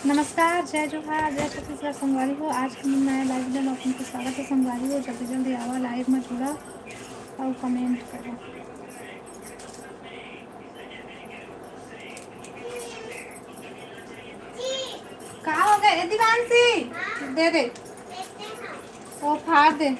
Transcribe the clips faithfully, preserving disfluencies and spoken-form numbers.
नमस्कार, जय जोहार, जय छत्तीसगढ़ संगवारी हो। आज के नया live में आप मन के स्वागत हे संगवारी हो। जल्दी जल्दी आवा live में जुड़ा अउ comment करा। का हो गए ए दिवांशी? दे दे, वो फाड़ दे।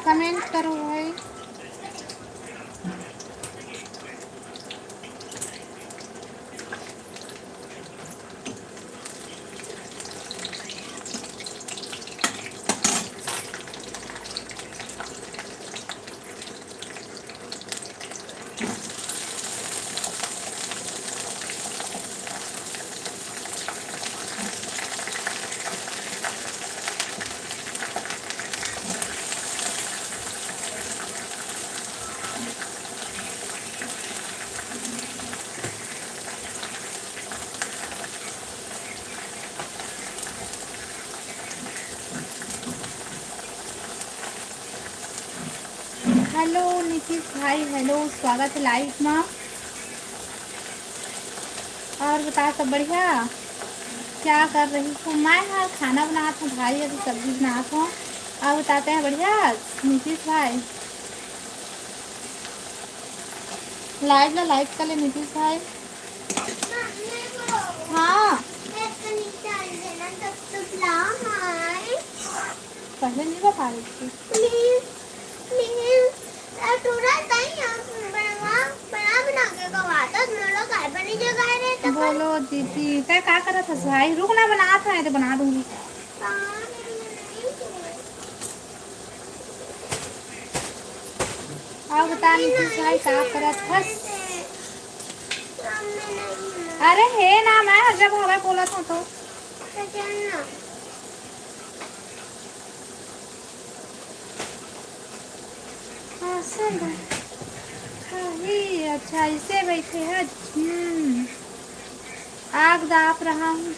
Comment करो भाई। Hello नीतीश भाई, hello, स्वागत हे live मा। और बता, सब बढ़िया? क्या कर रही हो? मैं हा खाना बनात हूँ भाई, अभी सब्जी बनात हूँ। और बताते हैं, बढ़िया नीतीश भाई? Live ला like कर ले नीतीश भाई। हाँ। पहले नहीं बता रही थी। Please, please, यार, थोड़ा टाइम यहाँ बना, बना, बना के गवा दो, हम लोग घर पर नहीं जगा रहे तो बोलो दीदी, तै का करत हस भाई? रुक ना, बनात हँव, तो बना दूंगी। हाँ, नहीं, नहीं, नहीं। और बता नीतीश भाई, का करत हस? अरे हे ना, मैं जब हवा बोलत हूँ तो। हाँ, सर। हाँ, ही, अच्छा, इसे बैठे है। हम्म। आग दाप रहा हूँ,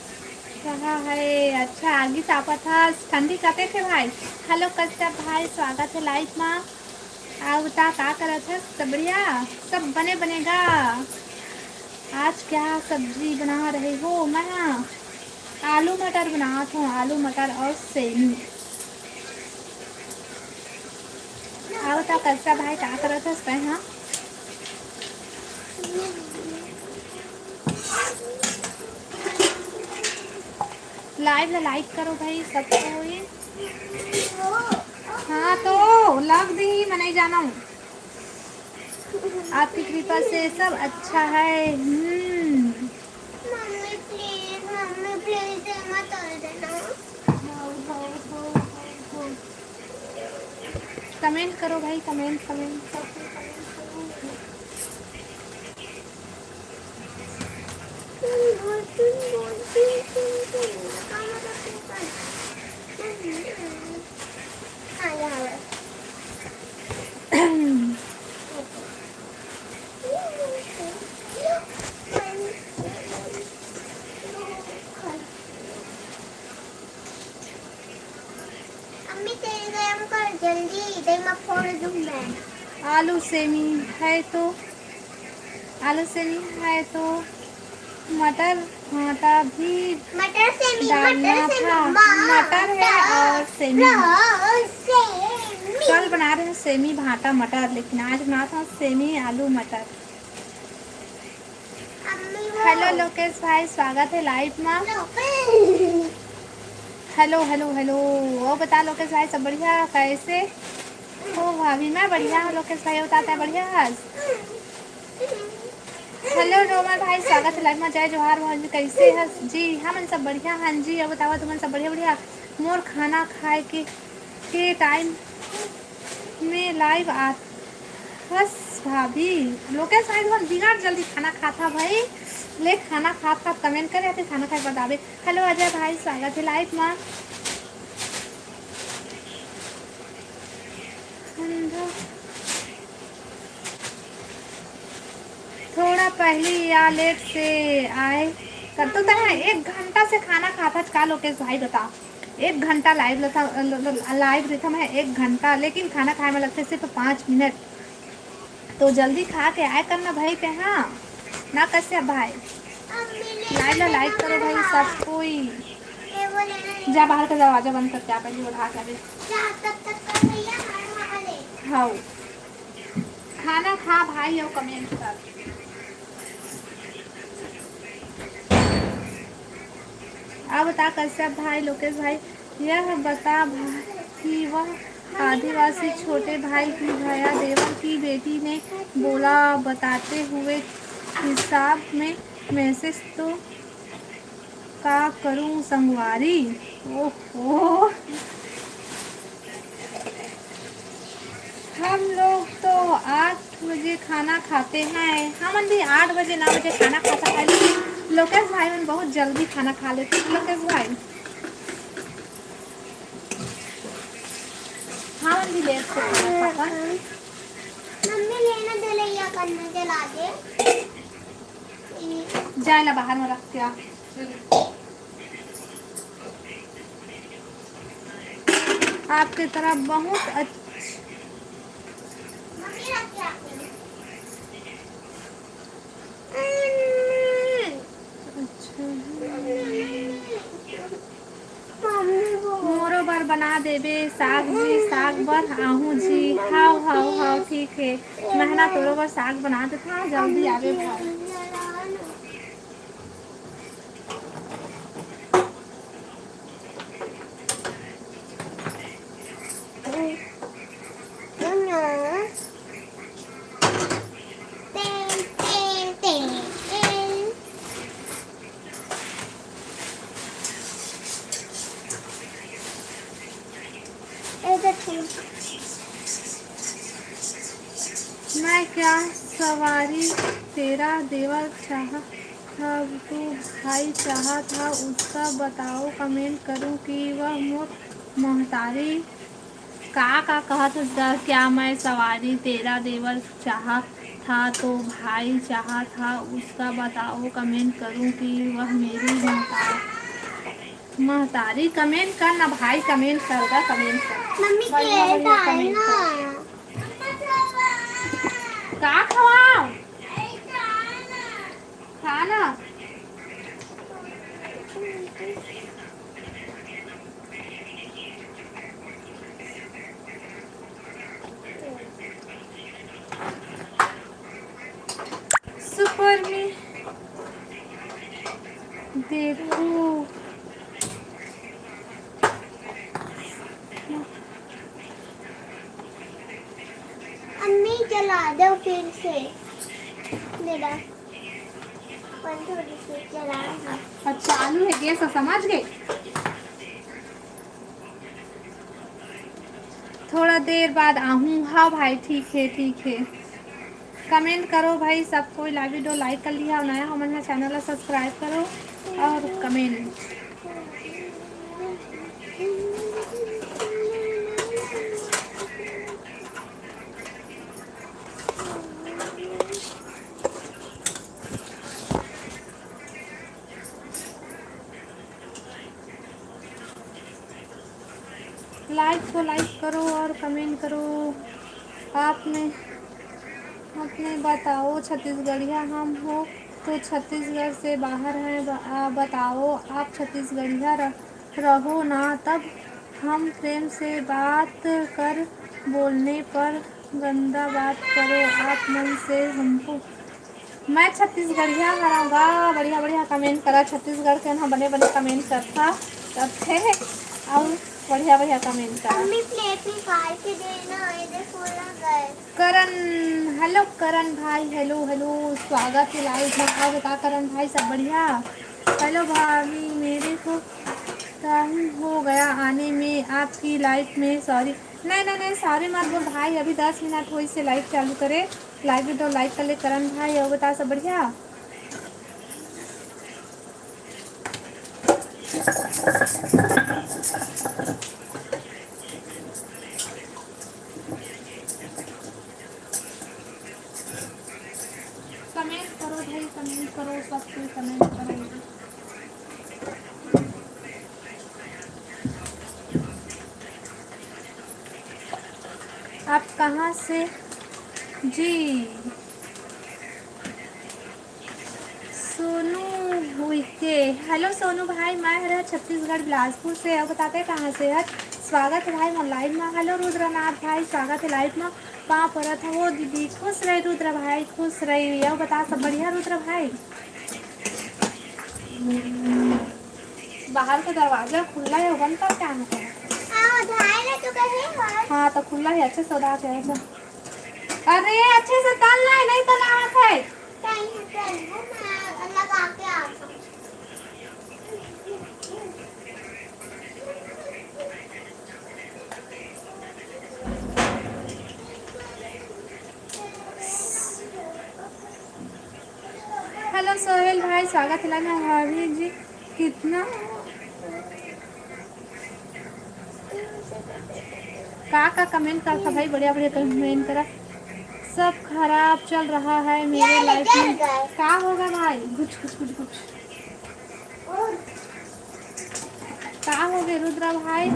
रहा है। अच्छा, आगी तापत हस, ठंडी कते थे भाई? Hello कश्यप भाई, स्वागत है live मा। आउ बता, का करत हस? सब बढ़िया? सब बने बने गा। आज क्या सब्जी बना रहे हो? मैं आलू मटर बनात हूँ, आलू मटर और सेमी। आउ बता, कश्यप भाई, का करत हस तैं, हाँ? Live ला like करो भाई, सब कोई। हाँ, तो लग दी, मैं नहीं जाना हूँ। आपकी कृपा से सब अच्छा है। हम्म। मम्मी, please, मम्मी, please, ये मत तोड़ देना। Comment करो भाई, comment, comment, सब कोई comment करो। अम्मी, तेल गरम कर जल्दी, दही में फोड़ दूँ मैं। आलू सेमी है तो, आलू सेमी है तो मटर भाटा भी मटर सेमी, डालना मटर सेमी, था। मटर है भाटा, और सेमी। सेमी। कल बना रहे हैं सेमी भाटा मटर, लेकिन आज बना था सेमी आलू मटर। Hello लोकेश भाई, स्वागत है live मा। Hello, hello, hello। और बता लोकेश भाई, सब बढ़िया? कैसे हो भाभी? मैं बढ़िया हूँ लोकेश भाई, बताते हैं, बढ़िया है आज। हेलो डोमर भाई, स्वागत है लाइव में। जय जोहार भाई जी, कैसे हस जी? हमन सब बढ़िया हन जी। अब बतावा तुमन सब बढ़िया बढ़िया। मोर खाना खाए के, के टाइम में लाइव आत हस भाभी। लोकेश भाई तुमन बिगाड़ जल्दी खाना खाता भाई। ले खाना खात खात कमेंट करे आते, खाना खाए के बाद आबे। हेलो अजय भाई, स्वागत है लाइव में। थोड़ा पहली या लेट से आए कर तो तैं एक घंटा से खाना खाता का लोकेश भाई बता। एक घंटा लाइव लता, लाइव रहिथम है एक घंटा, लेकिन खाना खाए में लगथे सिर्फ पाँच मिनट। तो जल्दी खा के आए करना भाई ते, हाँ ना कश्यप भाई। लाइव ला लाइक करो भाई सब कोई। जा बाहर का दरवाजा बंद करके आ, पहले उठा के अभी। हाँ, खाना खा भाई और कमेंट कर। अब बता कश्यप भाई, लोकेश भाई, यह बता भाई कि वह आदिवासी छोटे भाई की भया देवर की बेटी ने बोला, बताते हुए हिसाब में मैसेज तो का करूं संगवारी। ओहो, हम लोग तो आठ बजे खाना खाते हैं। हमन भी आठ बजे, नौ बजे खाना खाता है, लेकिन लोकेश भाई मन बहुत जल्दी खाना खा लेते हैं। लोकेश भाई, हमन भी लेट से खाना खाता। मम्मी लेना दलैया करना चला दे। जाए ला बाहर में रख के आ। आपके तरफ बहुत अच्छा। अच्छा। मोरो बर बना देबे साग जी, साग बर आहूँ जी। हाव, हाव, हाव, ठीक हे। महना तोरो बर साग बना देथव, जल्दी आबे भाई। मैं क्या सवारी तेरा देवर चाहा था, तो भाई चाहा था, उसका बताओ, कमेंट करूं कि वह मोर महतारी। का, का कहत हस गा? क्या मैं सवारी तेरा देवर चाहा था, तो भाई चाहा था, उसका बताओ, कमेंट करूं कि वह मेरी महतारी। महतारी कमेंट कर ना भाई, कमेंट कर गा, कमेंट कर। मम्मी बढ़िया, के बढ़िया डाल कमेंट ना। कर। का खवाओ? खा ना। सुपर में देखो। अम्मी चला दो फिर से। दे दो। अपन थोड़ी सी चला दो। अच्छा, चालू है गैस, समझ गए? थोड़ा देर बाद आहूँ। हाँ भाई, ठीक है, ठीक है। कमेंट करो भाई, सब कोई लाइव वीडियो लाइक कर लिया, नया हमन हा चैनल ला सब्सक्राइब करो और कमेंट। लाइक तो लाइक करो और कमेंट करो। आपने, आपने बताओ छत्तीसगढ़िया हम हो तो छत्तीसगढ़ से बाहर हैं। ब-, आ, बताओ आप छत्तीसगढ़िया रह, रहो ना, तब हम प्रेम से बात कर, बोलने पर गंदा बात करो आप मन से हमको। मैं छत्तीसगढ़िया हरंव गा। बढ़िया बढ़िया कमेंट करा, छत्तीसगढ़ के ना बने बने कमेंट करथा, करथे और बढ़िया बढ़िया कमेंट करा। मम्मी प्लेट निकाल के देना, ये देखो ना गैस। करण, हेलो करण भाई, हेलो हेलो, स्वागत है लाइव में। और बता करण भाई, सब बढ़िया? हेलो भाभी, मेरे को टाइम हो गया आने में आपकी लाइव में, सॉरी। नहीं नहीं नहीं, सॉरी मत बोल भाई, अभी दस मिनट होइस हे लाइव चालू करे। लाइव वीडियो लाइक कर ले करण भाई। और बता, सब बढ़िया? कमेंट करो भाई, कमेंट करो, सब कोई कमेंट करो। आप कहाँ से जी? सोनू हुइके, हेलो सोनू भाई, मैं हर छत्तीसगढ़ बिलासपुर से। और बताते कहाँ से हर? स्वागत है भाई मोर लाइव में। हेलो रुद्रनाथ भाई, स्वागत है लाइव में। पाँव परत हो दीदी, खुश रही रुद्र भाई, खुश रही। और बता, सब बढ़िया रुद्र भाई? बाहर का दरवाजा खुला है, बंद कर क्या है? हाँ, धाय ले तो कहे, हाँ। हाँ, तो खुला है, अच्छे से उधार है, अच्छा। अरे, अच्छे से तल ना है, नहीं तला है। हेलो सोहेल भाई, स्वागत है ना भाभी जी। कितना का का कमेंट करता भाई, बढ़िया बढ़िया कमेंट करा। सब खराब चल रहा है मेरे लाइफ में। का होगा भाई? कुछ कुछ कुछ कुछ का हो गए रुद्रा भाई?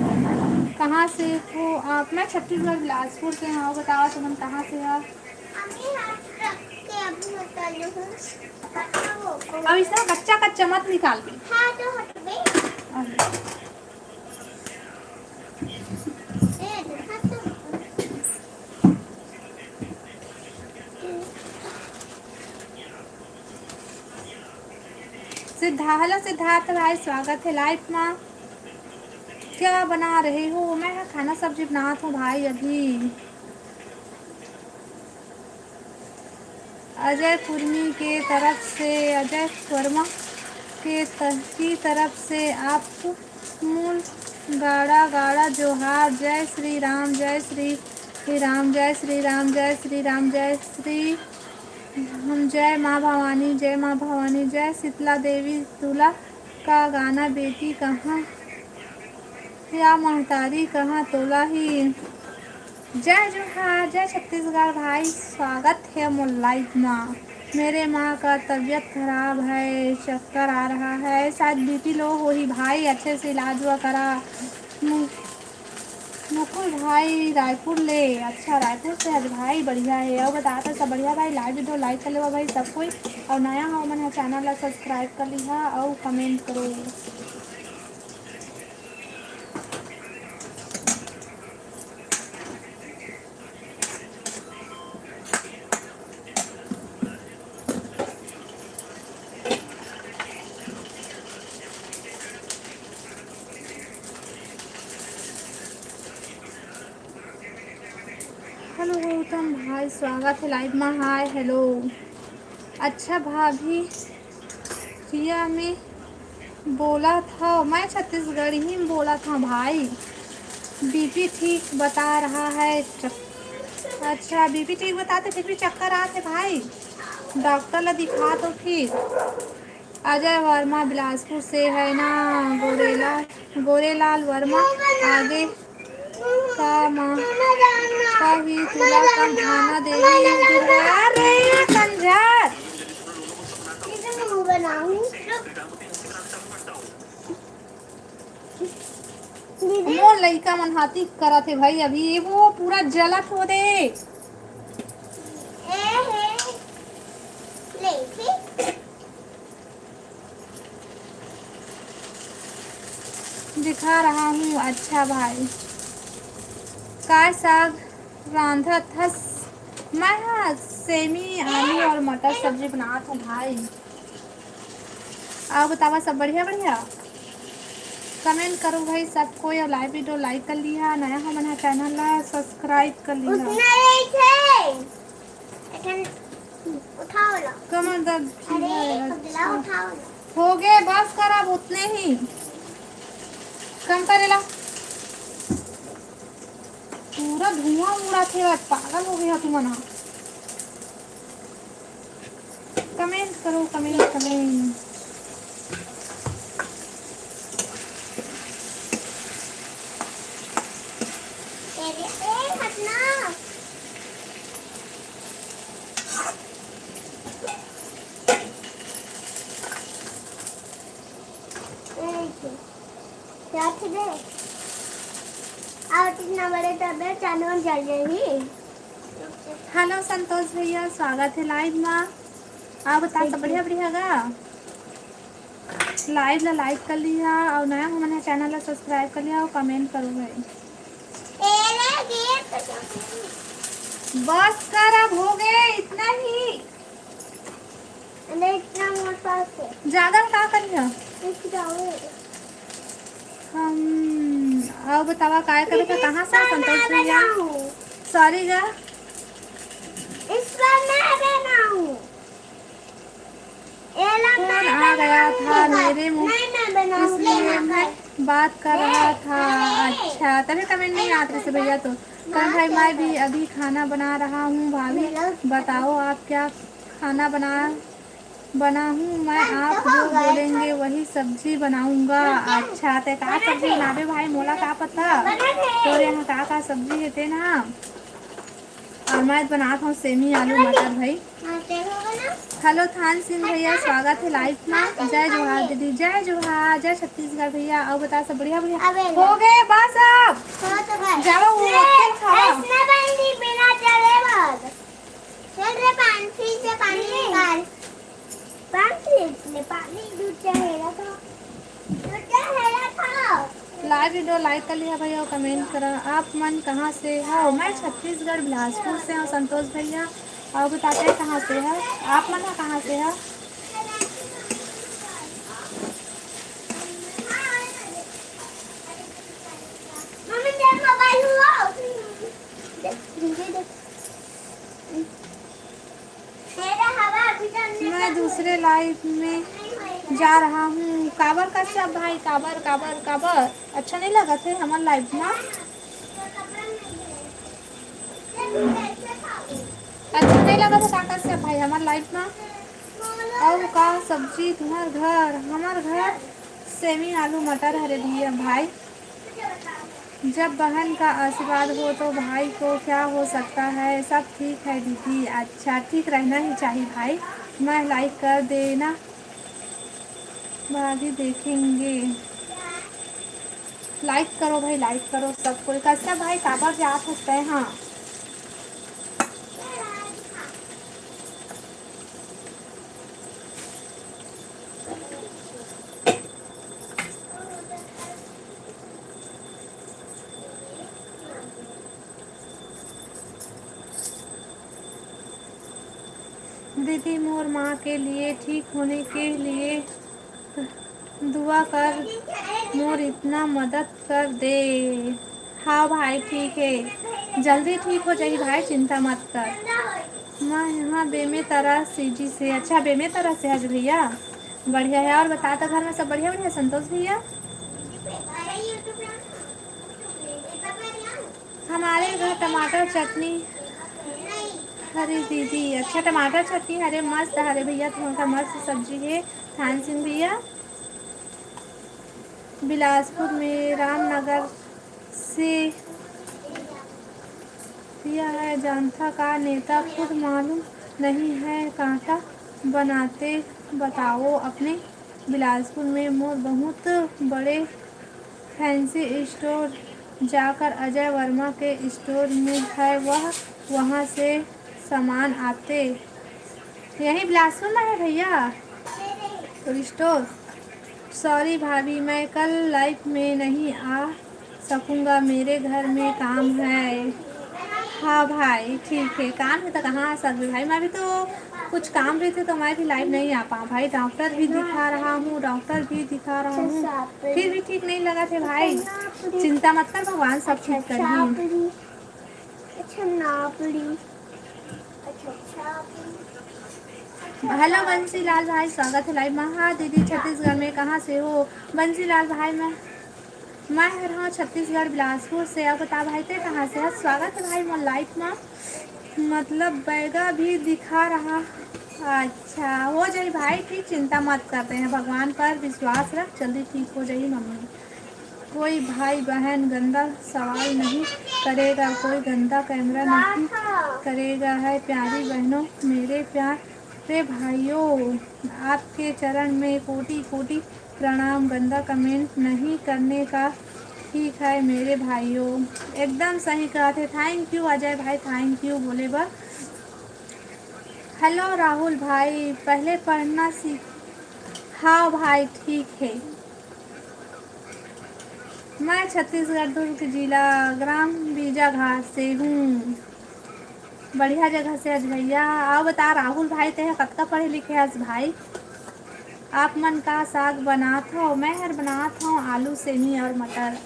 कहाँ से हो आप? मैं छत्तीसगढ़ बिलासपुर से हूँ। बताओ तुमन कहाँ से हो? अब इसमें कच्चा कच्चा मत निकाल दे। हाँ, तो हटबे। अरे। सिद्धा-, हेलो सिद्धार्थ भाई, स्वागत है लाइव मा। क्या बना रहे हो? मैं हा खाना सब्जी बनात हूँ भाई अभी। अजय कुर्मी के तरफ से, अजय वर्मा के त-, की तरफ से आप मूल गाड़ा गाड़ा जोहार। जय श्री राम, जय श्री राम, जय श्री राम, जय श्री राम, जय श्री राम, जय माँ भवानी, जय माँ भवानी, जय शीतला देवी तुला का गाना बेटी कहाँ या महतारी कहाँ तोला ही। जय जोहार, जय छत्तीसगढ़ भाई, स्वागत है मोर लाइव मा। मेरे माँ का तबीयत खराब है, चक्कर आ रहा है, शायद बीपी लो होही भाई, अच्छे से इलाज हुआ करा। मु-, मुकुल भाई रायपुर ले, अच्छा रायपुर से हर भाई, बढ़िया है। और बता तो सब बढ़िया भाई, लाइव वीडियो लाइक कर लेवा भाई सब कोई, और नया हो मन है चैनल ला सब्सक्राइब कर लिहा और कमेंट करो। हेलो गौतम भाई, स्वागत है लाइव में। हाय, हेलो। अच्छा भाभी, रिया में बोलत हव, मैं छत्तीसगढ़ी में बोलत हव भाई। बीपी ठीक बता रहा है। अच्छा, बीपी ठीक बताते, फिर भी चक्कर आते भाई, डॉक्टर ला दिखा दो फिर। अजय वर्मा बिलासपुर से है ना? गोरेला, गोरेलाल वर्मा आगे का माँ का भी तुला का भाना देवी दुर्गा। अरे कंझर। मोर लइका मन हाथी करत हे भाई, अभी ये वो पूरा जलत हो दे। ए हे, ले, ठीक। दिखा रहा हूँ। अच्छा भाई, काय साग रांधत हस? मैं हा सेमी, आलू और मटर सब्जी बनात हूँ भाई। और बतावा, सब बढ़िया बढ़िया? कमेंट करो भाई सब कोई, और लाइव वीडियो लाइक कर लिहा, नया हो मन हा चैनल ला सब्सक्राइब कर लिहा। उतना ही थे। एठन उठाओ ला। कमर दर्द ठीक अरे, है, पगला अच्छा। उठाओ ला। हो गए, बस कर अब उतने ही। कम करे ला। पूरा धुआं उड़ाथे, आज पागल हो गया तुमन हा। कमेंट करो, कमेंट, कमेंट। ए, ए, हटना। ए, क्या थे बे? और इतना बड़े तबे चांदवन जल जाही। हेलो संतोष भैया, स्वागत है लाइव मा। आप बता, सब बढ़िया, बढ़िया गा? लाइव ला लाइक कर लिहा और नया हो मन चैनल ला सब्सक्राइब कर लिहा और कमेंट करो भाई। बस कर, अब हो गए इतना ही। अरे, इतना मोर पास है। ज्यादा का करिया? हम और बतावा, काय करे था, कहाँ से संतोष भैया? सॉरी गा। इस बार मैं बनाऊं। कौन आ गया था मेरे मुंह, इसलिए मैं बात कर रहा था। अच्छा, तभी कमेंट नहीं आते से भैया। तो कल भाई, मैं भी अभी खाना बना रहा हूँ भाभी, बताओ आप क्या खाना बना बना हूँ मैं, आप जो बोलेंगे वही सब्जी बनाऊंगा। अच्छा, ते का सब्जी बनाबे भाई, मोला का पता? तोरे यहाँ का का सब्जी हे ते ना? और मैं बनात हूँ सेमी आलू मटर भाई। हेलो थान सिंह भैया, स्वागत है लाइव में। जय जोहार दीदी, जय जोहार, जय छत्तीसगढ़ भैया। और बता, सब बढ़िया? बढ़िया हो गए बस। अब जाओ, वो तेल खावा। चल रे, पानी, फ्रिज से पानी निकाल। पानी, फ्रिज में पानी, दूध चाहेगा तो, दूध चाहेगा तो। लाइव वीडियो लाइक कर लिहा भैया, कमेंट करा। आप मन कहाँ से हो? मैं छत्तीसगढ़ बिलासपुर से हूँ संतोष भैया। और बताते हैं कहाँ से है, आप मन ह कहाँ से है? मम्मी, तेरा मोबाइल हुआ? देख, दीदी, देख। मैं दूसरे लाइव में जा रहा हूँ। काबर कश्यप भाई, काबर, काबर, काबर? अच्छा नहीं लगा थे हमार लाइव में? अच्छा नहीं लगा था का कश्यप भाई हमार लाइव में? और का सब्जी तुम्हार घर? हमार घर सेमी आलू मटर हरे भैया भाई। जब बहन का आशीर्वाद हो तो भाई को क्या हो सकता है, सब ठीक है दीदी। अच्छा, ठीक रहना ही चाहिए भाई। मैं लाइक कर देना भाभी, देखेंगे। लाइक करो भाई, लाइक करो सब कोई। कश्यप भाई काबर जात हस तैं? हाँ, दीदी मोर माँ के लिए ठीक होने के लिए दुआ कर, मोर इतना मदद कर दे। हाँ भाई, ठीक है, जल्दी ठीक हो जाही भाई, चिंता मत कर। मैं यहाँ बेमेतरा सीजी से। अच्छा, बेमेतरा से हस भैया, बढ़िया है। और बता, तो घर में सब बढ़िया, बढ़िया संतोष भैया? हमारे घर टमाटर चटनी हरे दीदी। अच्छा, टमाटर चटनी हरे, मस्त हरे भैया, तुमका मस्त सब्जी है। थान सिंह भैया, बिलासपुर में रामनगर से यह है, जानता का नेता खुद मालूम नहीं है, कांटा बनाते बताओ अपने। बिलासपुर में मोर बहुत बड़े फैंसी स्टोर जाकर अजय वर्मा के स्टोर में है, वह वहाँ से सामान आते। यही बिलासपुर में है भैया स्टोर। सॉरी भाभी, मैं कल लाइव में नहीं आ सकूँगा, मेरे घर में काम है। हाँ भाई, ठीक है, काम है तो कहाँ आ सकबे भाई, मैं भी तो कुछ काम रहिथे तो मैं भी लाइव नहीं आ पाऊँ भाई। डॉक्टर भी दिखा रहा हूँ, डॉक्टर भी दिखा रहा हूँ, फिर भी ठीक नहीं लगा थे भाई। चिंता मत कर, भगवान सब ठीक करही। अच्छा, नापड़ी। हेलो बंसीलाल भाई, स्वागत है लाइव में। हाँ दीदी, छत्तीसगढ़ में कहाँ से हो? बंसीलाल भाई, मैं मैं हर हूँ छत्तीसगढ़ बिलासपुर से। अब बता भाई, ते कहाँ से है? स्वागत है भाई मोर लाइव में। मतलब बैगा भी दिखा रहा। अच्छा, हो जाई भाई, ठीक, चिंता मत करते हैं, भगवान पर विश्वास रख, जल्दी ठीक हो जाई मम्मी। कोई भाई बहन गंदा सवाल नहीं करेगा, कोई गंदा कैमरा नहीं करेगा है। प्यारी बहनों, मेरे प्यारे भाइयों, आपके चरण में कोटि कोटि प्रणाम। गंदा कमेंट नहीं करने का, ठीक है मेरे भाइयों। एकदम सही कहा थे, थैंक यू अजय भाई, थैंक यू बोले बर। हेलो राहुल भाई, पहले पढ़ना सीख। हाँ भाई, ठीक है। मैं छत्तीसगढ़ दुर्ग जिला ग्राम बीजाघाट से हूँ। बढ़िया जगह से हस भैया। अउ बता राहुल भाई, तेहा कतका पढ़े लिखे हस भाई? आप मन का साग बनात हो? मैं हर बनात हूँ आलू, सेमी और मटर।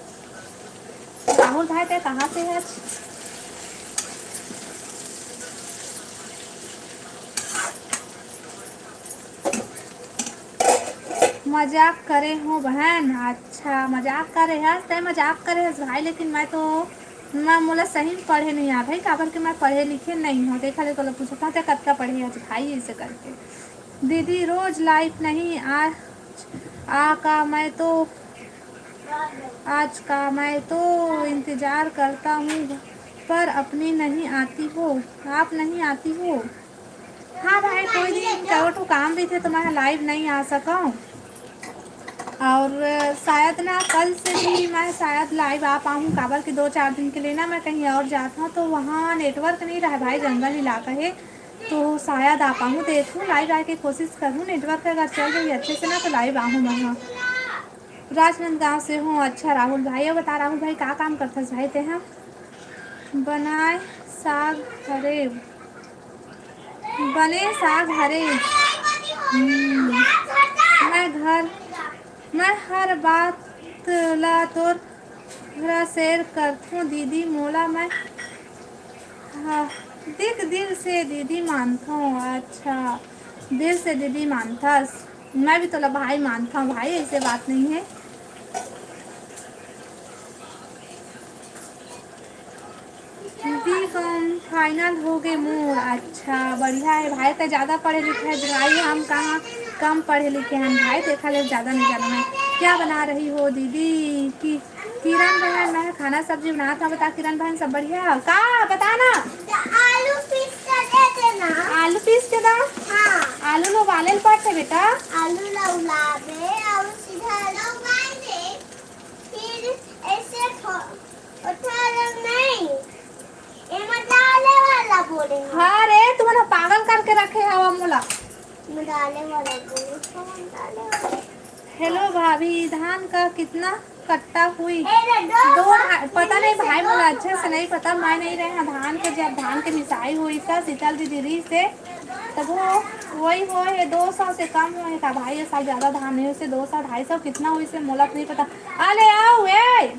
राहुल भाई, ते कहाँ से हस? मजाक करे हो बहन। अच्छा, मजाक करे हस, तै मजाक करे हस भाई, लेकिन मैं तो, मैं, मोला सही में पढ़े नहीं आत भाई, काबर के मैं पढ़े लिखे नहीं हूँ। देखा ले, तोला पूछत हूँ, तै कतका पढ़े हस भाई, ऐसे करके। दीदी रोज लाइव नहीं आ, आ का मैं तो, आज का मैं तो इंतजार करता हूँ, पर अपनी नहीं आती हो, आप नहीं आती हो। हाँ भाई, कोई दिन करो तो काम भी थे तो मैं लाइव नहीं आ सकूँ। और शायद ना कल से भी मैं शायद लाइव आ पाऊँ, काबर कि दो चार दिन के लिए ना मैं कहीं और जात हूँ, तो वहाँ नेटवर्क नहीं रहा भाई, जंगल इलाका है, तो शायद आ पाऊँ। देखूँ, लाइव आए के कोशिश करूँ, नेटवर्क अगर चल रही अच्छे से ना तो लाइव आहूँ मैं। हाँ, राजनांदगांव से हूँ। अच्छा राहुल भाई, अब बता राहुल भाई, का काम करथस भाई ते? हाँ, बनाए साग हरे, बने साग हरे। हम्म, मैं घर, मैं हर बात ला तोर घरा शेयर करथों दीदी, मोला मैं, हाँ, दिख दिल से दीदी मानथों। अच्छा, दिल से दीदी मानथस, मैं भी तोला भाई मानथों भाई, ऐसे बात नहीं है। बीकॉम फाइनल हो गे मोर। अच्छा, बढ़िया है भाई, ते ज्यादा पढ़े लिखे है भाई, हम कहाँ कम पढ़े लिखे हैं भाई, देखा ले ज्यादा नहीं जाना मैं। क्या बना रही हो दीदी? कि किरण बहन, मैं खाना सब्जी बनात हूँ। बता किरण बहन, सब बढ़िया? का बता ना। आलू पीस के दे देना। आलू पीस के दा? हाँ। आलू ला उबाले ल पड़थे बेटा। आलू ला उबाले और सीधा उबाल दे, फिर ऐसे ठो-, उठा ले नहीं। एमा डाले वाला बोले हैं। हाँ रे, तुमन पागल करके रखे हवा मोला। मैं डाले वाला बोले, कौन डाले वाला? हेलो भाभी, धान का कितना कट्टा हुई? ए रे, दो दो ढा-, पता नहीं भाई, मोला अच्छे से नहीं पता, मैं नहीं रहे हाँ धान के, जब धान के मिसाई हुई था शीतल दीदी री से, तब वो वही हो है, दो सौ से कम हुए था भाई, ये साल ज्यादा धान नहीं हुई से, दो सौ ढाई सौ कितना हुई से मोला तो नहीं पता। अले आओ ए,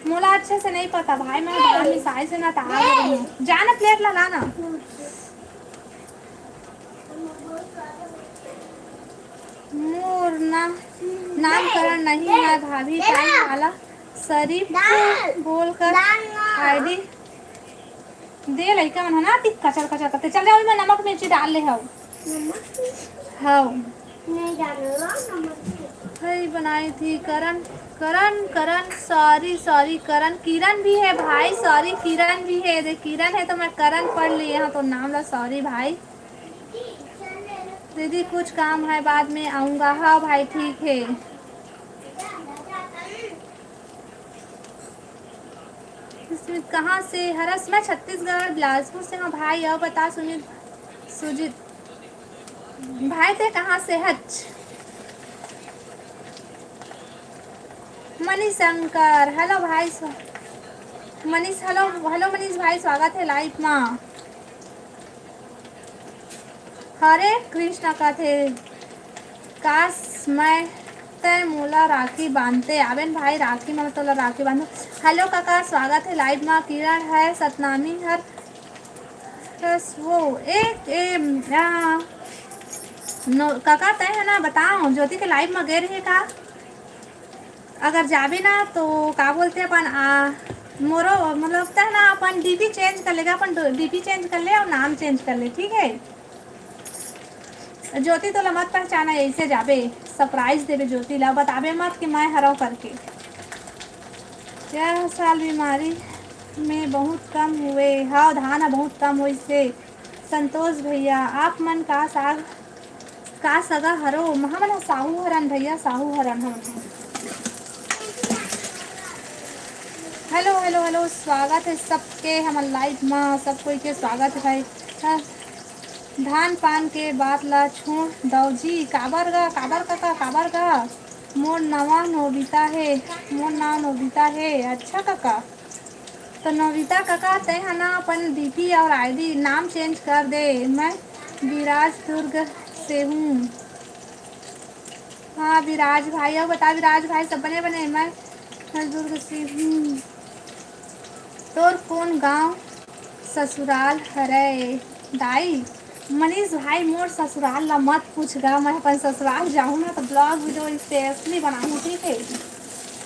मोला अच्छे से नहीं पता भाई, मैं धान मिसाई से ना तार जाना, प्लेट ला लाना। मोर ना नामकरण नहीं है भाभी, टाइम वाला शरीफ बोलकर आईडी दे लइका मन ह ना, ती कचर कचर करते। चल जाओ, मैं नमक मिर्ची डाल ले हव। नमक? हव। नहीं डालूंगा नमक। हई बनाई थी करण, करण, करण, सॉरी, सॉरी, करण, किरण भी है भाई, सॉरी, किरण भी है। दे, किरण है तो मैं करण पढ़ लिए हूँ, तो नाम ला सॉरी भाई। दीदी, कुछ काम है, बाद में आऊँगा। हाँ भाई, ठीक है। सुमित, कहाँ से हरस? मैं छत्तीसगढ़, बिलासपुर से हूँ भाई। और बता सुमित, सुजीत भाई, ते कहाँ से हच? मनीष शंकर, हेलो भाई, स्व-, मनीष, हेलो, हेलो मनीष भाई, स्वागत है लाइव मा। हरे कृष्णा कथे, काश मैं तै मोला राखी बांधते। आबेन भाई, राखी मा तोला राखी बांधो। हेलो काका, स्वागत है लाइव मा। किरण है सतनामी हर बस वो एक, ए, आ, नो, काका, तय है ना, बताओ, ज्योति के लाइव में गए रहे का? अगर जाबे ना, तो का बोलते अपन, आ, मोरो, मतलब, तय ना, अपन डीपी चेंज कर लेगा, अपन डीपी चेंज कर ले और नाम चेंज कर ले, ठीक है? ज्योति, तोला मत पहचाना, ऐसे जाबे, सरप्राइज देबे ज्योति ला, बताबे मत कि मैं हरव करके। क्या साल बीमारी में बहुत कम हुए, हाँ, धान ह बहुत कम होइस हे। संतोष भैया, आप मन का साग, का सगा हरो? हमन ह साहू हरन भैया, साहू हरन हमन ह। हेलो, हेलो, हेलो, स्वागत है सबके हमर लाइव मा, सब कोई के स्वागत है भाई। हाँ, धान पान के बात ला छोड़ दव जी। काबर गा, काबर काका, काबर गा? मोर नावा नोबिता हे, मोर नाव नोबिता हे। अच्छा काका, तो नोबिता काका, तै ह ना अपन डीपी और आईडी नाम चेंज कर दे। मैं विराज दुर्ग से हूँ। हाँ विराज भाई, अउ बता विराज भाई, सब बने बने? मैं दुर्ग से हूँ। तोर कौन गांव ससुराल हरय दाई? मनीष भाई, मोर ससुराल ला मत पूछ गा, मैं अपन ससुराल जाहूँ ना तो ब्लॉग वीडियो स्पेशली बनाहूँ, ठीक है?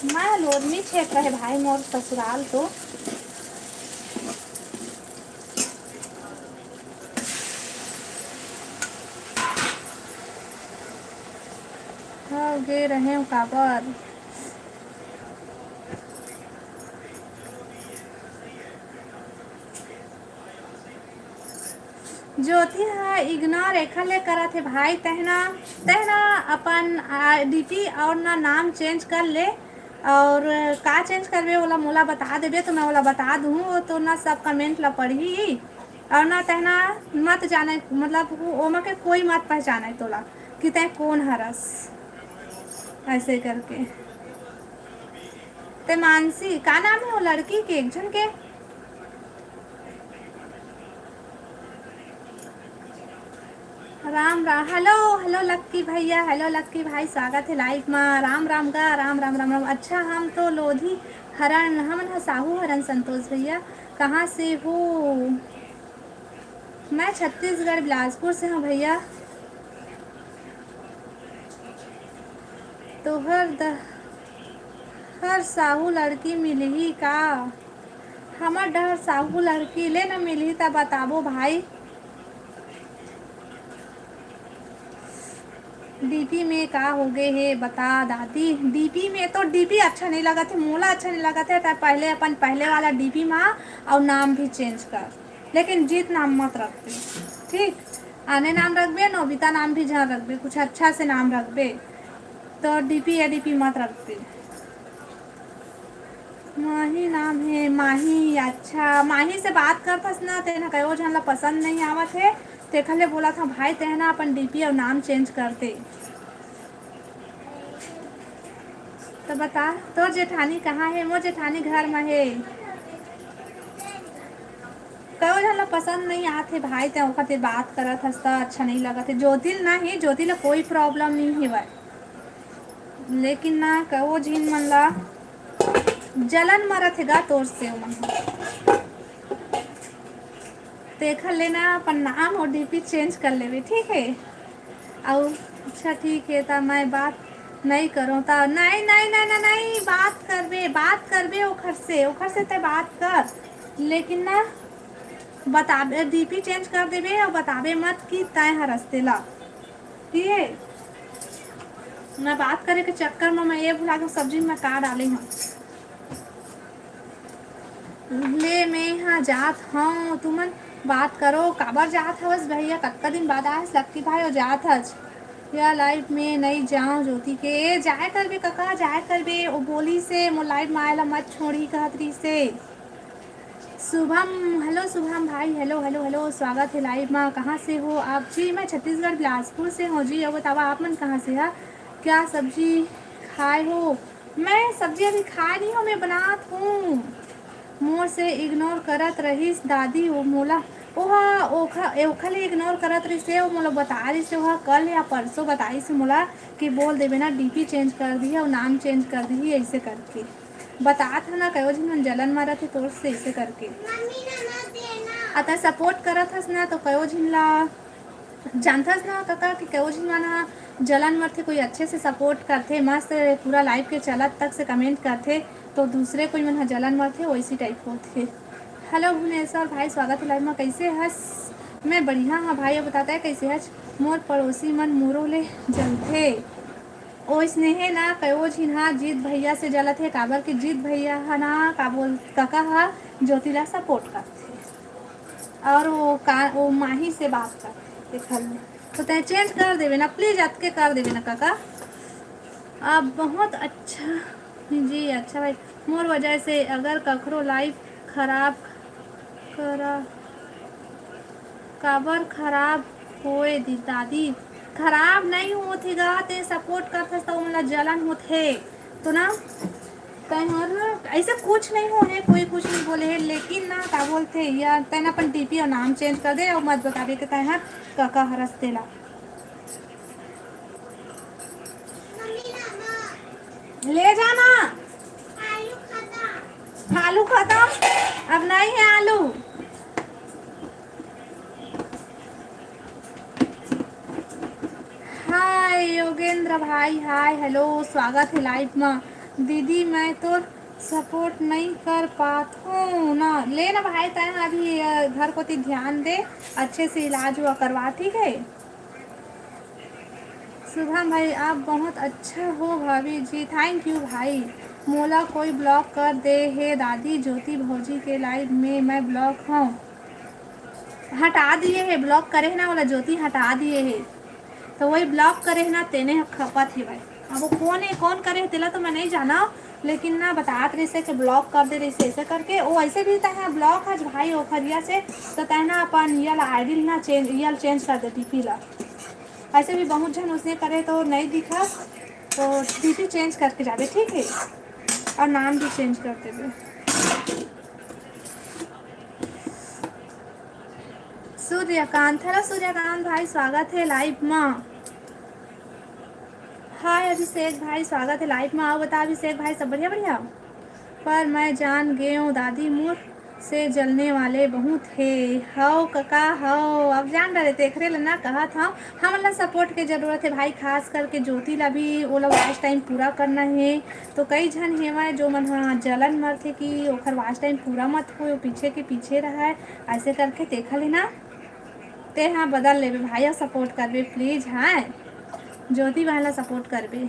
मैं लोधनी क्षेत्र है भाई मोर ससुराल तो। हो गे रहेंव काबर? ज्योति ह इग्नोर एखर ले करत हे भाई, तहना, तहना अपन, आ, डीपी और ना नाम चेंज कर ले, और का चेंज करबे ओला मोला बता देबे तो मैं ओला बता दूँ, वो तो ना सब कमेंट ला पढ़ही। और ना तहना मत जाने, मतलब वो ओमा के कोई मत पहचाने तोला कि तै कौन हरस, ऐसे करके। ते मानसी, का नाम है वो लड़की के, एक झन के? Ram Ram, hello, hello lucky भैया, हेलो लक्की भाई, स्वागत है लाइव मा। राम राम गा, राम राम, राम राम। अच्छा, हम तो लोधी हरन, हमन ह साहू हरन संतोष भैया। कहाँ से हो? मैं छत्तीसगढ़ बिलासपुर से हूँ भैया। तोहर डहर साहू लड़की मिलही का? हमर डहर साहू लड़की ले न मिलही त बताबो भाई। डीपी में का होगे हे बता दादी? डीपी में तो डीपी अच्छा नहीं लगत हे, मोला अच्छा नहीं लगत हे। त पहले अपन पहले वाला डीपी मा अउ नाम भी चेंज कर, लेकिन जीत नाम मत रखबे, ठीक? आने नाम रखबे, नोबिता नाम भी झन रखबे, कुछ अच्छा से नाम रखबे। तो डीपी या डीपी मत रखबे। माही नाम हे, माही, अच्छा, माही से बात करथस ना, तेन ह कयो झन ला पसंद नहीं आवत हे, तेखर ले बोलत हंव भाई, तेन ह ना अपन डीपी अउ नाम चेंज कर दे। तो बता, तोर जेठानी कहाँ हे? मोर जेठानी घर म हे। कयो झन ला पसंद नहीं आत हे भाई, ते ओखर ते बात करत हस त अच्छा नहीं लगत हे। ज्योति ल ना हे, ज्योति ला कोई प्रॉब्लम नहीं हेवय, लेकिन ना कयो झिन मन ला जलन मरत हे गा तोर से ओमन ह। तेखर ले ना अपन नाम और डीपी चेंज कर लेबे, ठीक है? अउ अच्छा ठीक है, त मैं बात नहीं करूँ त नहीं, नहीं, नहीं, नहीं, नहीं, बात करबे, बात करबे ओखर से, ओखर से ते बात कर, लेकिन ना बताबे, डीपी चेंज कर देबे और बताबे मत कि तय हरस तेला, ठीक है? मैं बात करे के चक्कर में मैं ये भुला के सब्जी में का डाले हूँ। ले, मैं हा जात हंव, तुमन बात करो। काबर जात हवस भैया? कतका दिन बाद आयस लक्की भाई, अउ जात हस या लाइव में? नई जाओ ज्योति के, जाय करबे कका, जाय करबे। ओ बोली से मोर लाइव में आय ला मत छोड़ी कहत रही से। शुभम, हेलो शुभम भाई, हेलो, हेलो, हेलो, स्वागत है लाइव में। कहाँ से हो आप जी? मैं छत्तीसगढ़ बिलासपुर से हूँ जी। अब बतावा आप मन कहाँ से है, क्या सब्जी खाए हो? मैं सब्जी अभी खाए नहीं हूँ, मैं बनात हूँ। मोर से इग्नोर करत रहिस दादी, वो मोला, ओहा, ओखा, ओखा ले इग्नोर करत रहिस हे, वो मोला बता रहिस हे, ओहा कल या परसों बताइस हे मोला कि बोल देबे ना, डीपी चेंज कर दिही और नाम चेंज कर दिही, ऐसे करके बतात हे ना, कयो झिन मन जलन मारत हे तोर से, ऐसे करके। अतः सपोर्ट करत हस ना, तो कयो झिन ला जानथस ना कका कि कयो झिन मन ह जलन मरथे, कोई अच्छे से सपोर्ट करथे, मस्त पूरा लाइव के चलत तक से कमेंट करथे, तो दूसरे कोई मन ह जलन मरथे, वैसी टाइप होथे। हेलो भुवनेश्वर भाई, स्वागत है लाइव में, कैसे हस? मैं बढ़िया हाँ भाई, अब बताता है कैसे हस? मोर पड़ोसी मन मोरो ले जलथे। ओइसने हे ना, कयो झिन हा जीत भैया से जलत हे, काबर कि जीत भैया हा ना, का बोल, कका हा ज्योति ला सपोर्ट करथे और वो का, वो माही से बात करथे, देखल में। तो तैं चेंज कर देवे ना प्लीज, अतके कर देवे ना कका। आप बहुत अच्छा जी, अच्छा भाई। मोर वजह से अगर कखरो लाइफ खराब करा, काबर खराब होए दी दादी? खराब नहीं होत हे गा, ते सपोर्ट करथस त ओमन ला जलन होत हे। तो ना, तैं हर ऐसे कुछ नहीं हो है, कोई कुछ नहीं बोले है, लेकिन ना का बोलथे यार, तैं ना अपन डीपी और नाम चेंज कर दे और मत बताबे के तैं हर कका हरस तेला। ले जाना। आलू खत्म, अब नहीं है आलू। हाय योगेंद्र भाई, हाय, हेलो, स्वागत है लाइव में। दीदी, मैं तो सपोर्ट नहीं कर पात हूँ ना। ले ना भाई, तैं अभी अ, घर कोती ध्यान दे, अच्छे से इलाज हुआ करवा, ठीक है? शुभम भाई, आप बहुत अच्छा हो भाभी जी, थैंक यू भाई। मोला कोई ब्लॉक कर दे हे दादी, ज्योति भौजी के लाइव में मैं ब्लॉक हूँ। हटा दिए हे, ब्लॉक करे हे ना, ओला ज्योति हटा दिए हे, तो वही ब्लॉक करे हे ना, तेने ह खपत हे भाई। अब वो कौन है, कौन करे हे, तेला तो मैं नहीं जाना, लेकिन ना बतात रहिसे कि ब्लॉक कर दे रहिसे ऐसे करके। वो ऐसे भी तैं ब्लॉक हस भाई ओखरिया से, तो तैं ना अपन ये ला आईडी ना चेंज, ये ला चेंज कर दे डीपी ला। ऐसे भी बहुत झन उसने करे तो नहीं दिखा, तो डीपी चेंज करके जाबे, ठीक है, और नाम भी चेंज कर देबे। सूर्यकांत, हेलो सूर्यकांत भाई, स्वागत है लाइव में। हाय अभिषेक भाई, स्वागत है लाइव में। आओ बता अभिषेक भाई, सब बढ़िया बढ़िया? पर मैं जान गेंव दादी, मोर से जलने वाले बहुत हे। हव कका हव, अब जान डरे, तेखरे ले ना कहत हव, हमन ला सपोर्ट के जरूरत हे भाई, खास करके ज्योति ला भी, ओला वॉच टाइम पूरा करना हे। तो कई झन हेवय जो मन ह जलन मरथे कि ओखर वॉच टाइम पूरा मत होय, वो पीछे के पीछे रहय, ऐसे करके तेखर ले ना ते हा बदल लेबे भाई, अउ सपोर्ट करबे प्लीज, हाँ ज्योति बहन ला सपोर्ट करबे।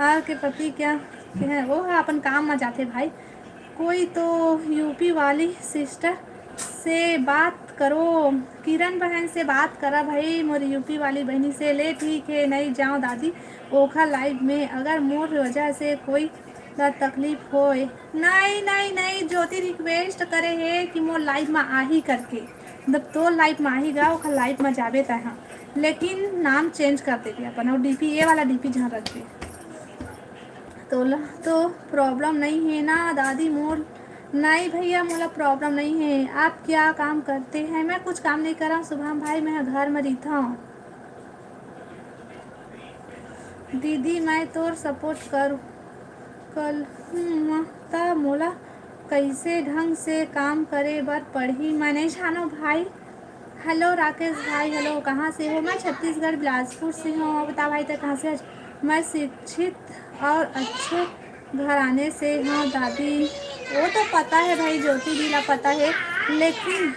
आर के पति क्या है, वो हा अपन काम में जाथे भाई। कोई तो यूपी वाली सिस्टर से बात करो, किरण बहन से बात करा भाई, मोर यूपी वाली बहनी से। ले ठीक है, नहीं जाओ दादी ओखर लाइव में, अगर मोर वजह से कोई ला तकलीफ होए। नहीं, नहीं, नहीं, ज्योति रिक्वेस्ट करे हे कि मोर लाइव में आही करके। जब तोर लाइव में आही गा, ओखर लाइव में जाबे तैं हा, लेकिन नाम चेंज कर देबे अपन, और डीपी, ये वाला डीपी जहाँ रखबे। तोला तो प्रॉब्लम नहीं है ना दादी मोर? नहीं भैया, मोला प्रॉब्लम नहीं है। आप क्या काम करते हैं? मैं कुछ काम नहीं करत हूँ शुभम भाई, मैं घर में रहिथव। दीदी, मैं तोर सपोर्ट कर, कर हूँ, त मोला कइसे ढंग से काम करे बर पड़ही? मैं नहीं जानो भाई। हेलो राकेश भाई, हेलो, कहाँ से हो? मैं छत्तीसगढ़ बिलासपुर से हूँ। बता भाई, तैं कहाँ से हस? मैं शिक्षित और अच्छे घराने से हूँ दादी। वो तो पता है भाई, ज्योति भी ला पता है, लेकिन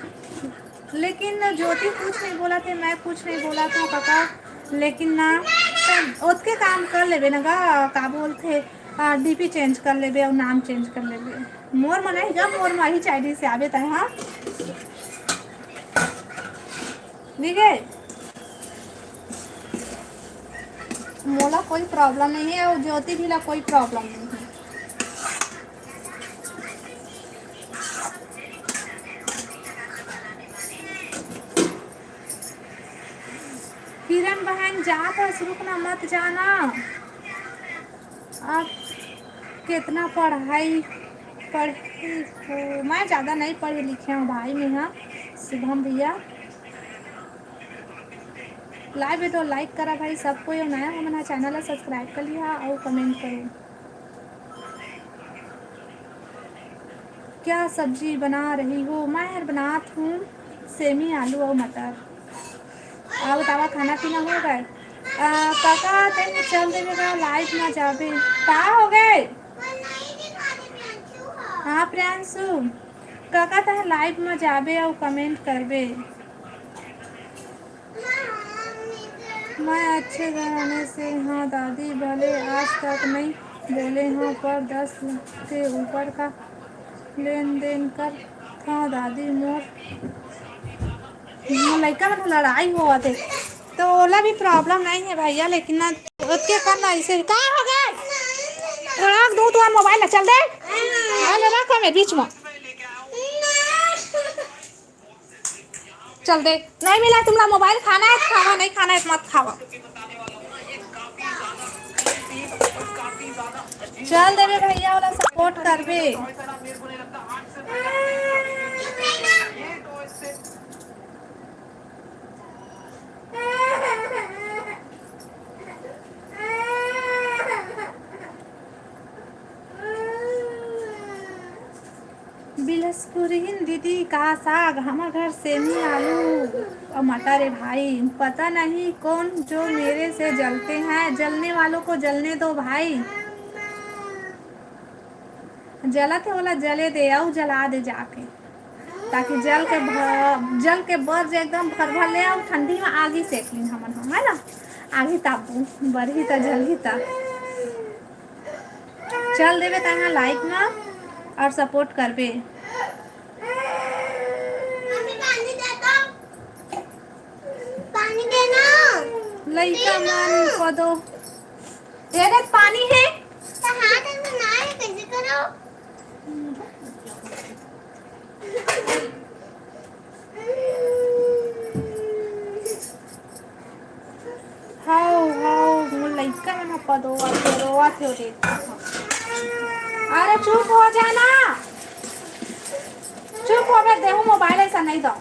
लेकिन ज्योति कुछ नहीं बोलत हे, मैं कुछ नहीं बोलत हूँ कका, लेकिन ना ओतके काम कर लेबे ना गा, का बोलथे, डीपी चेंज कर लेबे और नाम चेंज कर लेबे। मोर मन ही गा, मोर माही चाइनीज से आबे तैं, हाँ, ठीक है, मोला कोई प्रॉब्लम नहीं है और ज्योति भी ला कोई प्रॉब्लम नहीं है। किरण बहन, जात हस, रुकना, मत जाना। आप कितना पढ़ाई पढ़े हो? मैं ज़्यादा नहीं पढ़े लिखे हूँ भाई, मैं, हाँ, शुभम भैया। लाइव है तो लाइक करा भाई सब कोई, और नया हो मन चैनल ला सब्सक्राइब कर लिया और कमेंट करो। क्या सब्जी बना रही हो? मैं हर बनात हूँ सेमी, आलू अउ मटर। अउ बतावा, खाना पीना हो गए? अ, काका, तें चल देबे का, लाइव में जाबे? का हो गए? हाँ, प्रियांशु, काका, तैं लाइव में जाबे अउ कमेंट करबे। मैं अच्छे घराने से हंव दादी, भले आज तक नइ बोले हंव, पर दस लाख के ऊपर का लेन देन कर थंव दादी। मोर, मोर लइका मन लड़ाई होवत हे, तो ओला भी प्रॉब्लम नहीं है भैया, लेकिन ना ओतके कर ना, इसे का हो गए? रख दू तुहार मोबाइल ला, चल दे। हाँ, ले रख हमें बीच में। चल दे, नहीं मिला तुमला मोबाइल, खाना है खावा, नहीं खाना है मत खावा। चल देबे भैया, ओला सपोर्ट करबे। बिलसपुरहिन दीदी का साग, हमर घर सेमी, आलू अउ मटर हे भाई। पता नहीं कौन जो मेरे से जलते हैं, जलने वालों को जलने दो भाई। जलत हे ओला जले दे अउ जला दे जाके, ताकि जल के भ-, जल के बर जे एकदम भर भर ले अउ ठंडी में आगी सेक लीन हमन ह, है ना? आगी तापबू, बरही त जलही त। चल देबे तहाँ लाइक में और सपोर्ट करबे। मम्मी, पानी दे दो। पानी देना। लइका मन को दो। दे दे, पानी है। तो हाथ में ना है, कैसे करो? हाव, हाव, मोर लइका मन ह पदोवत हे, रोवत हे रे। अरे चुप हो जा ना, चुप हो बे, देहू मोबाइल ऐसा नहीं दो।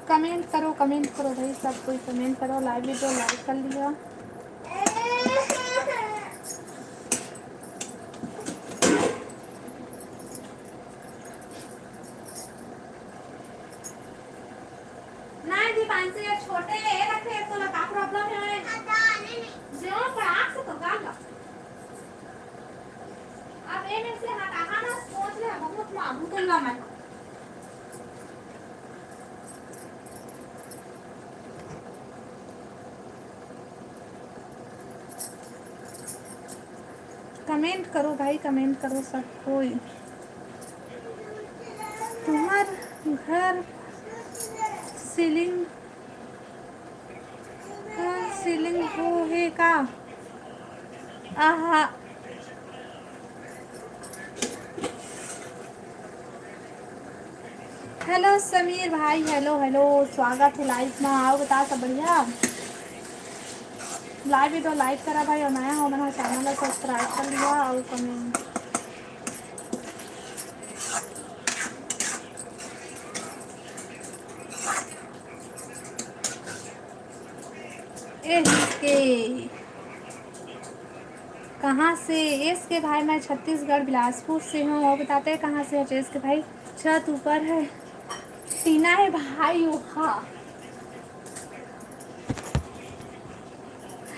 कमेंट करो, कमेंट करो भाई, सब कोई कमेंट करो, लाइव वीडियो लाइक कर लिया। नहीं दीपांशु, ये छोटे रखे, तो का प्रॉब्लम है? जो पड़ाक से तो गाल ला। अब ए में से हटाहा ना, सोच ले, बहुत मांगू के ला मैं। कमेंट करो भाई, कमेंट करो सब कोई। तुम्हार घर सीलिंग, घर सीलिंग हो हे का? आहा। हेलो समीर भाई, हेलो, हेलो, स्वागत है लाइव में। आओ, बता, सब बढ़िया? लाइव वीडियो लाइक करा भाई, और नया हो, मन चैनल ला सब्सक्राइब कर लिया और कमेंट। एस के, कहाँ से? एस के भाई, मैं छत्तीसगढ़ बिलासपुर से हूँ। और बताते हैं कहाँ से है एस के भाई? छत ऊपर है, टीना है भाई, ओहा।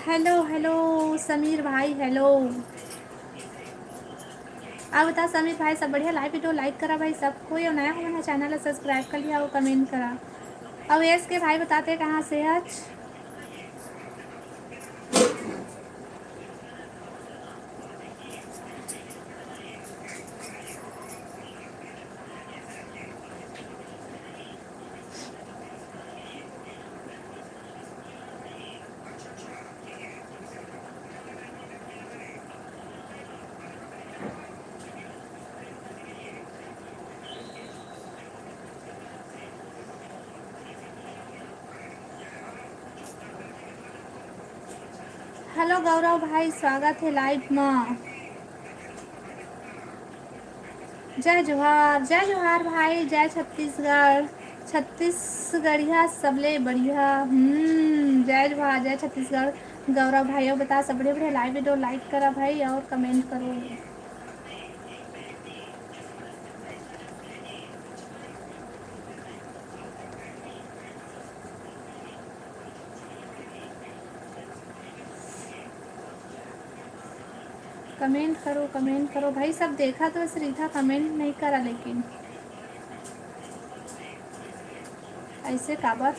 हेलो, हेलो समीर भाई, हेलो। अब बता समीर भाई, सब बढ़िया? लाइव वीडियो लाइक करा भाई सब कोई, और नया हो मन चैनल ला सब्सक्राइब कर लिया और कमेंट करा। अब एस के भाई बताते कहाँ से आज। हेलो गौरव भाई, स्वागत है लाइव में। जय जोहार, जय जोहार भाई, जय छत्तीसगढ़। छत्तीसगढ़िया सबले बढ़िया। हम्म, जय जोहार, जय छत्तीसगढ़। गौरव भाई, अउ बता, सब बढ़िया, बढ़िया। Live video like करा भाई और comment करो। Comment करो, comment करो भाई, सब देखा तो श्रीथा comment नहीं करा, लेकिन ऐसे काबर?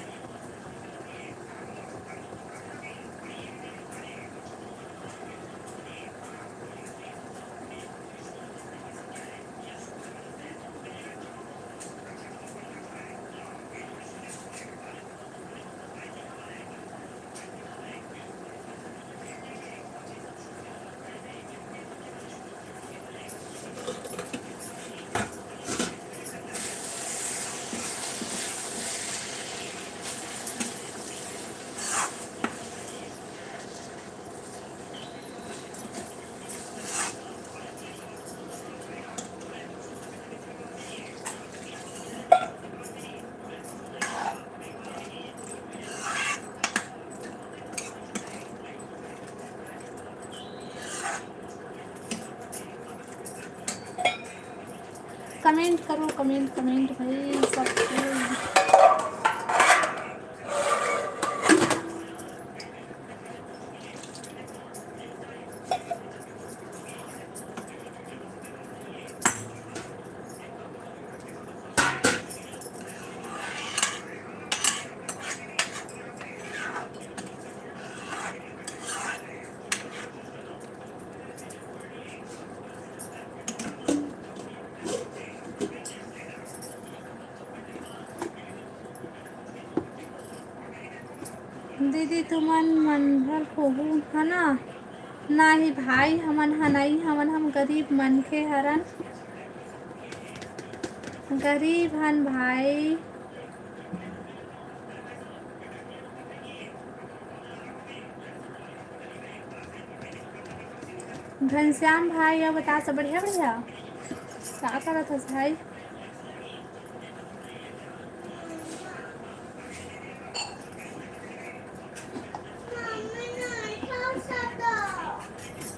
Comment करो, comment, comment भाई, सब कोई। दीदी, तुमन मंझल होहू, है ना? नाही भाई, हमन ह नई हवन, हम गरीब मनखे हरन, गरीब हन भाई। घनश्याम भाई, अउ बता, सब बढ़िया, बढ़िया? का करत हस भाई?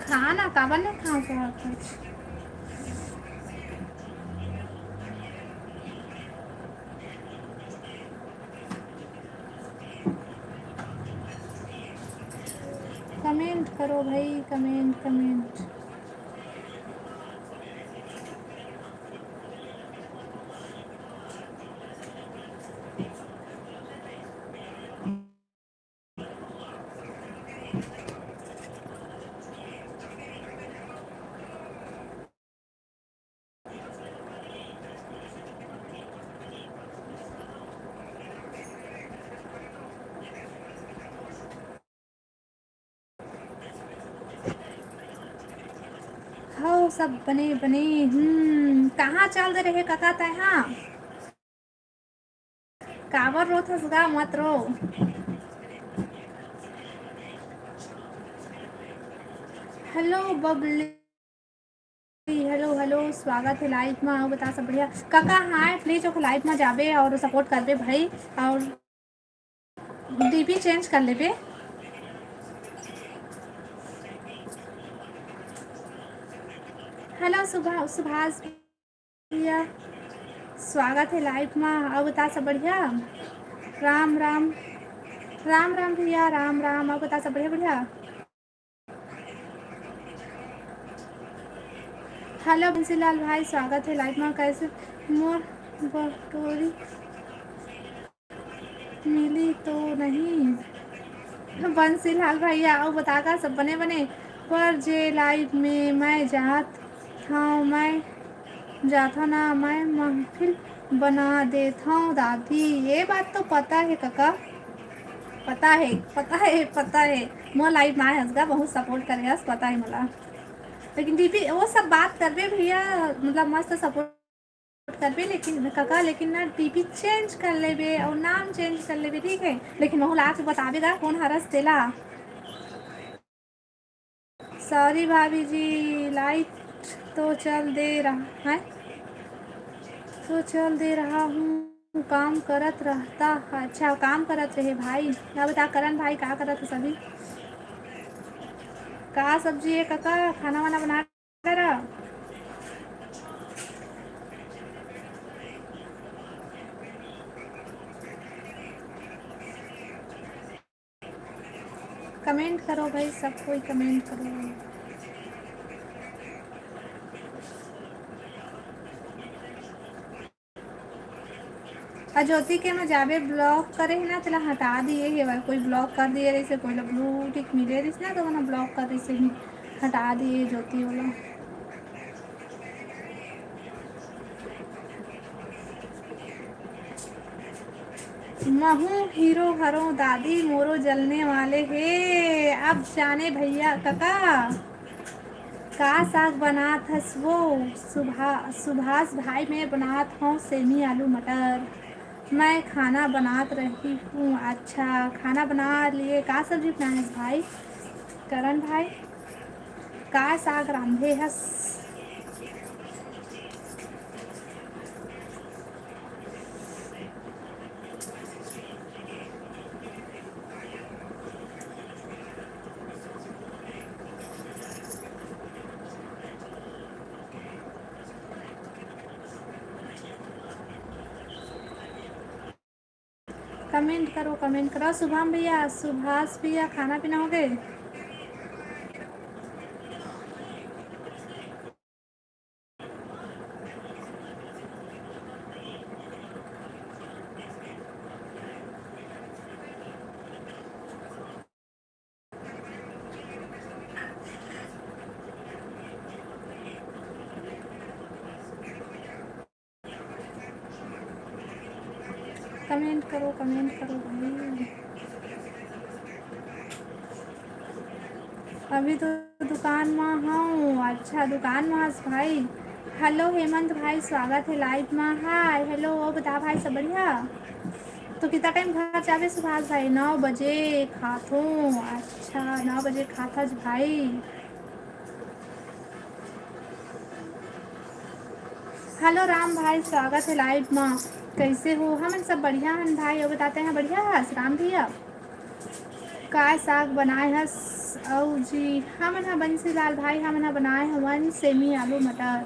खा ना, काबर नहीं खा सकत? Comment करो भाई, comment, comment। हव, सब बने बने। हम्म, कहाँ चल दे रहे कका तैं हा? काबर रोथस गा, मत रो। Hello बबली, hello, hello, स्वागत है live में। अउ बता, सब बढ़िया? कका, हाय, please ओकर live में जाबे और support करबे भाई, और DP change कर लेबे। Hello सुभा-, सुभाष भैया, स्वागत है live में। अउ बता, सब बढ़िया? राम राम, राम राम भैया, राम राम। अउ बता, सब बढ़िया, बढ़िया? Hello बंसीलाल भाई, स्वागत है live में। कैसे मोर बटोरी मिली तो नहीं? बंसीलाल भैया, अउ बता का सब बने बने? पर जे live में मैं जात हूँ, मैं जाथव ना, मैं महफिल बना देथव दादी। ये बात तो पता है कका, पता है, पता है, पता है। मोर live में आए हस गा, बहुत support करे हस, पता है मोला। लेकिन DP वो सब बात करबे भैया, मतलब मस्त support करबे, लेकिन कका, लेकिन ना DP change कर लेबे और नाम change कर लेबे, ठीक है? लेकिन मोला आके बताबे गा कौन हरस तेला। Sorry भाभी जी, light तो चल दे रहा है। तो चल दे रहा हूँ, काम करत रहता। अच्छा, काम करत रहे भाई। अब बता करण भाई, का करत है सभी? का सब्जी है कका? खाना वाना बना रहा? कमेंट करो भाई, सब कोई कमेंट करो। आ ज्योति के मैं जाबे ब्लॉक करे है ना, तेला हटा दिए हे भाई। कोई ब्लॉक कर दिए रहिसे, कोई ला ब्लू टिक मिले रहिस ना, तो ओला ब्लॉक कर दिए, हटा दिए ज्योति वाला। महू हीरो हरों दादी, मोरो जलने वाले हे। अब जाने भैया कका, का साग बनात हस वो? सुभा-, सुभाष भाई, मैं बनात हूँ सेमी आलू मटर। मैं खाना बनात रही हूँ। अच्छा, खाना बना लिए। का सब्जी बनाए हस भाई? करण भाई, का साग रांधे हस? कमेंट करो, कमेंट करो। शुभम भैया, सुभाष भैया, खाना पीना हो गए? कमेंट करो, कमेंट करो भाई। अभी तो दुकान में हूँ। अच्छा, दुकान में हस भाई। हेलो हेमंत भाई, स्वागत है लाइव में। हाय, हेलो, वो बता भाई, सब बढ़िया? तो कितना टाइम घर जाबे सुभाष भाई? नौ बजे खाथों। अच्छा, नौ बजे खाथस भाई। हेलो राम भाई, स्वागत है लाइव में। कैसे हो? हमन सब बढ़िया हन भाई। और बताते हैं, बढ़िया हस राम भैया? काय साग बनाए हस? अउ जी, हमन ह बंसीलाल भाई, हमन ह बनाए हवन सेमी आलू मटर।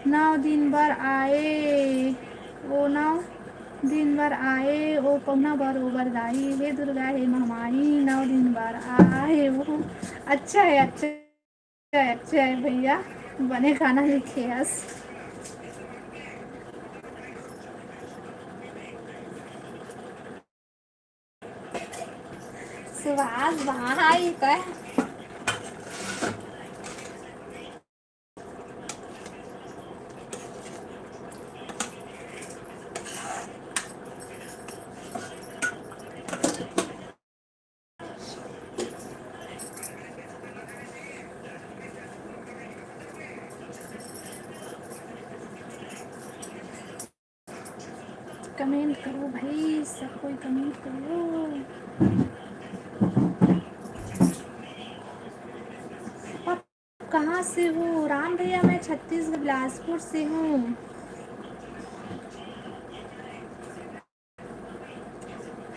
नौ दिन बर आए, ओ नौ दिन बर आए, ओ पहुना बर, ओ बर दाई, हे दुर्गा, हे महामाई, नौ दिन बर आए, ओ। अच्छा है, अच्छा है, अच्छा है भैया, बने खाना लिखे हस। सुभाष भाई, तय कमेंट करो भाई, सब कोई कमेंट करो। आप कहाँ से हो? राम भैया, मैं छत्तीसगढ़ बिलासपुर से हूँ।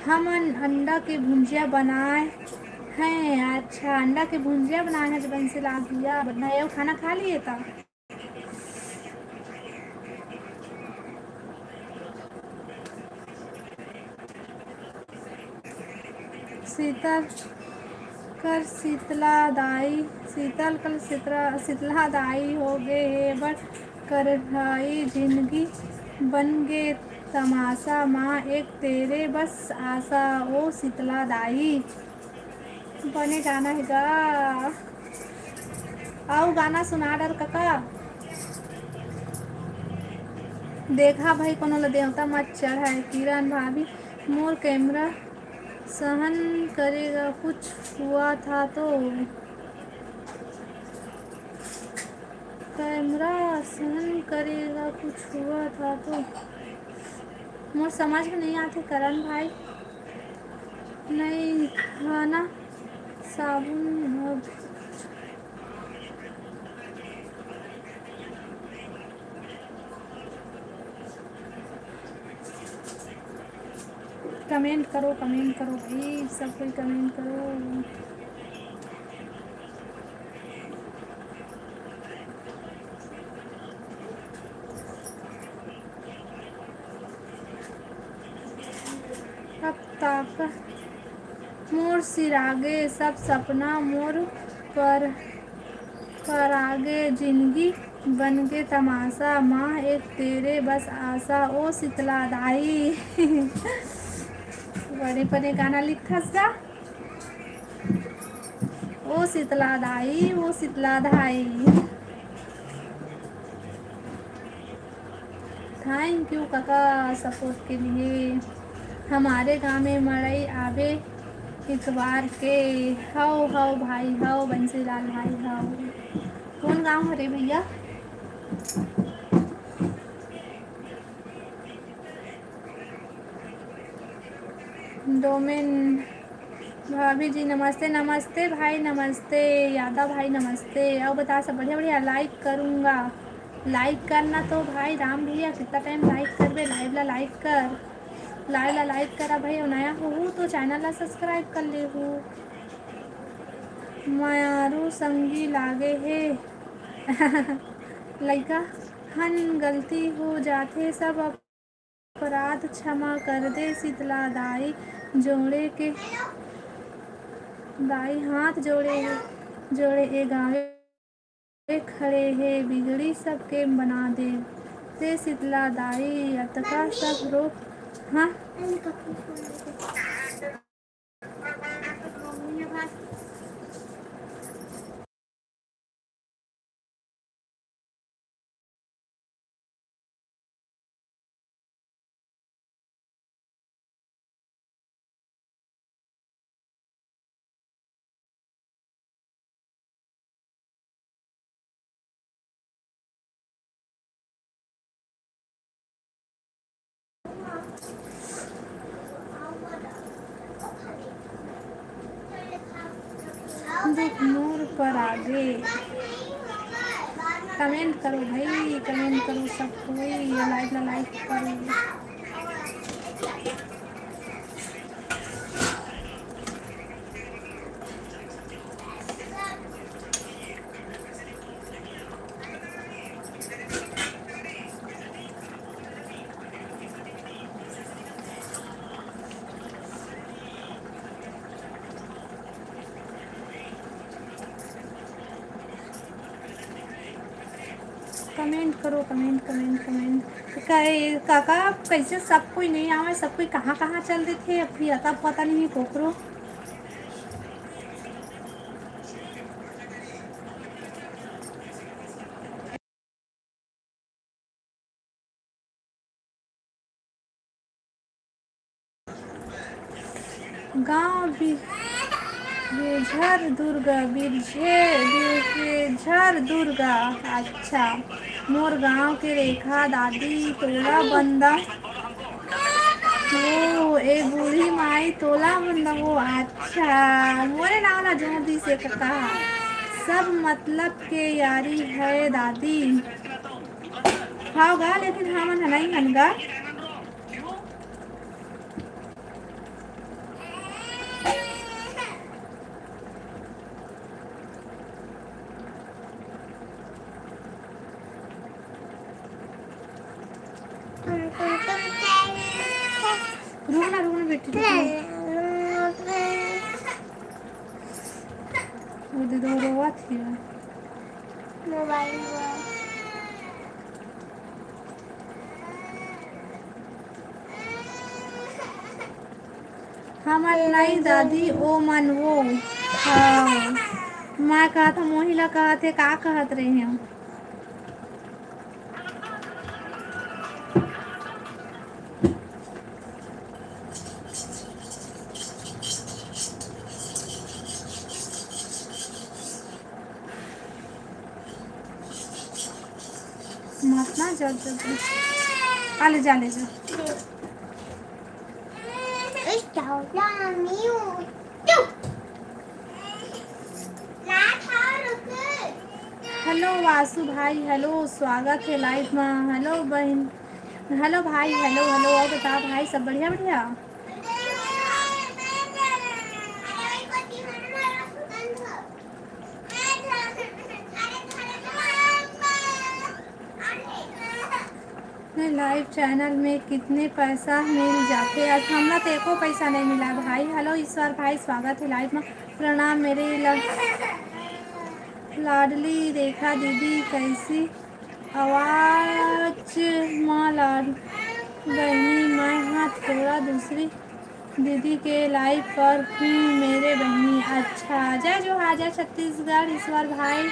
हमन अंडा के भुंजिया बनाए हैं। अच्छा, अंडा के भुंजिया बनाए हैं, जब बंसीलाल भैया, बढ़िया। खाना खा लिए था? शीतल कर शीतला दाई, शीतल कर शीतला, शीतला दाई हो गे हे बड़ करहाई, जिनगी बन गे तमाशा, माँ एक तेरे बस आशा, ओ शीतला दाई। बने गाना हे गा। अउ गाना सुना डर कका। देखा भाई, कोनो ल देवता मत चढ़ाए। किरण भाभी, मोर कैमरा सहन करेगा, कुछ हुआ था तो। कैमरा सहन करेगा, कुछ हुआ था तो। मोर समझ में नहीं आते करण भाई। नहीं खाना साबुन अब। कमेंट करो, कमेंट करो भाई, सब कोई कमेंट करो। अब तक मोर सिरागे सब सपना मोर पर करागे जिनगी बनगे तमाशा, माँ एक तेरे बस आशा, ओ शीतला दाई। बड़े बड़े गाना लिखथस गा। ओ शीतला दाई, ओ शीतला दाई। Thank you काका support के लिए। हमारे गाँव में मड़ई आबे इतवार के। हव हव भाई हव, बंसीलाल भाई हव। कौन गाँव हरे भैया? डोमेन भाभी जी नमस्ते। नमस्ते भाई, नमस्ते यादव भाई, नमस्ते। और बता सब बढ़िया बढ़िया। लाइक करूँगा, लाइक करना तो भाई राम भैया, कितना टाइम लाइक करबे? लाइव ला लाइक कर, लाइव ला लाइक करा भाई। और नया हो तो चैनल ला सब्सक्राइब कर ले हो। मयारू संगी लागे हे। लइका हन गलती हो जाथे, सब अपराध क्षमा कर दे शीतला दाई। जोड़े के दाई हाथ जोड़े हे, जोड़े ए गावे खड़े हे, बिगड़ी सबके बना दे ते शीतला दाई। अतका सब रोक, हाँ। देख मोर पर आगे। कमेंट करो भाई, कमेंट करो सब कोई, ये लाइव ला लाइक करो। कमेंट करो, कमेंट, कमेंट, कमेंट। काका, कैसे सब कोई नहीं आवे, सब कोई कहाँ कहाँ चल देथे, अब फिर अता पता नहीं कोकरो। गाँव बि-, बिरझर दुर्गा, बिरझे-, बिरझर दुर्गा। अच्छा, मोर गाँव के रेखा दादी तोला बंदा। ओ, ए बूढ़ी माई तोला बंदा। ओ, अच्छा, मोरे नाव ला जोर दिस हे कका। सब मतलब के यारी है दादी। हव गा, लेकिन हमन ह नइ हन गा। रुक ना, रुक ना बेटी, रुक ना। वो दे दो, रोवत हे। मोबाइल में। हमन नई दादी, ओ मन वो। हाँ। मैं कहत हूँ, मोही ला कहत हे, का कहत रहे हम? मत ना, जा, जा, जा। आ ले, जा, ले, जा। हेलो वासु भाई, हेलो, स्वागत हे लाइव मा। हेलो बहन, हेलो भाई, हेलो, हेलो। और बता भाई, सब बढ़िया, बढ़िया? लाइव चैनल में कितने पैसा मिल जाथे? आज हमला तो एको पैसा नहीं मिला भाई। हेलो ईश्वर भाई, स्वागत है लाइव में। प्रणाम मेरे ल-, लाडली रेखा दीदी, कैसी आवाज मा लाड बहनी, मैं हाँ थोड़ा दूसरी दीदी के लाइव पर हूँ मेरे बहनी। अच्छा, जय जोहार, जय छत्तीसगढ़ ईश्वर भाई।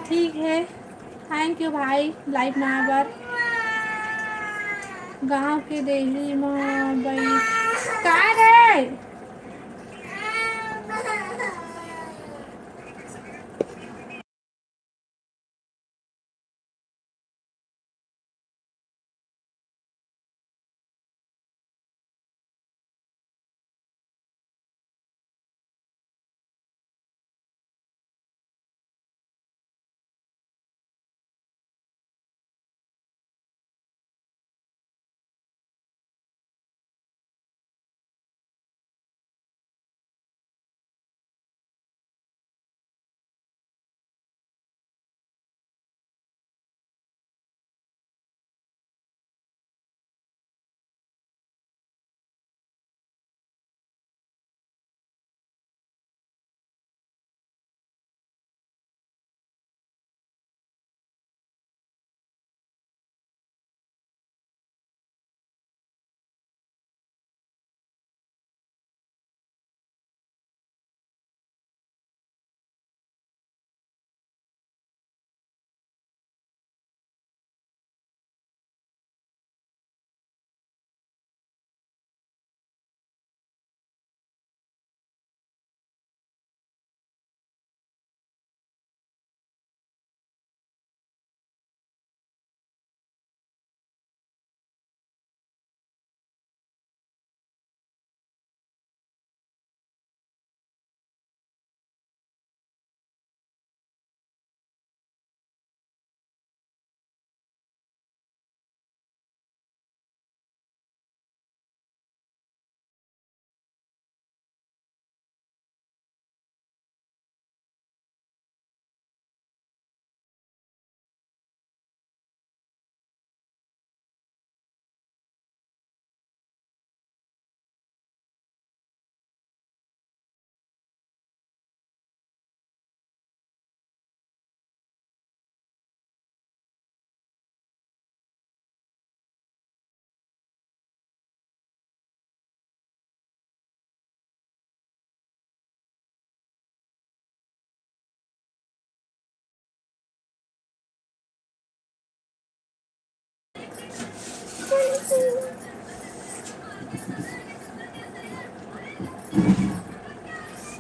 ठीक है, थैंक यू भाई, लाइव में आए बर। गाँव के देहरी में बई का रे?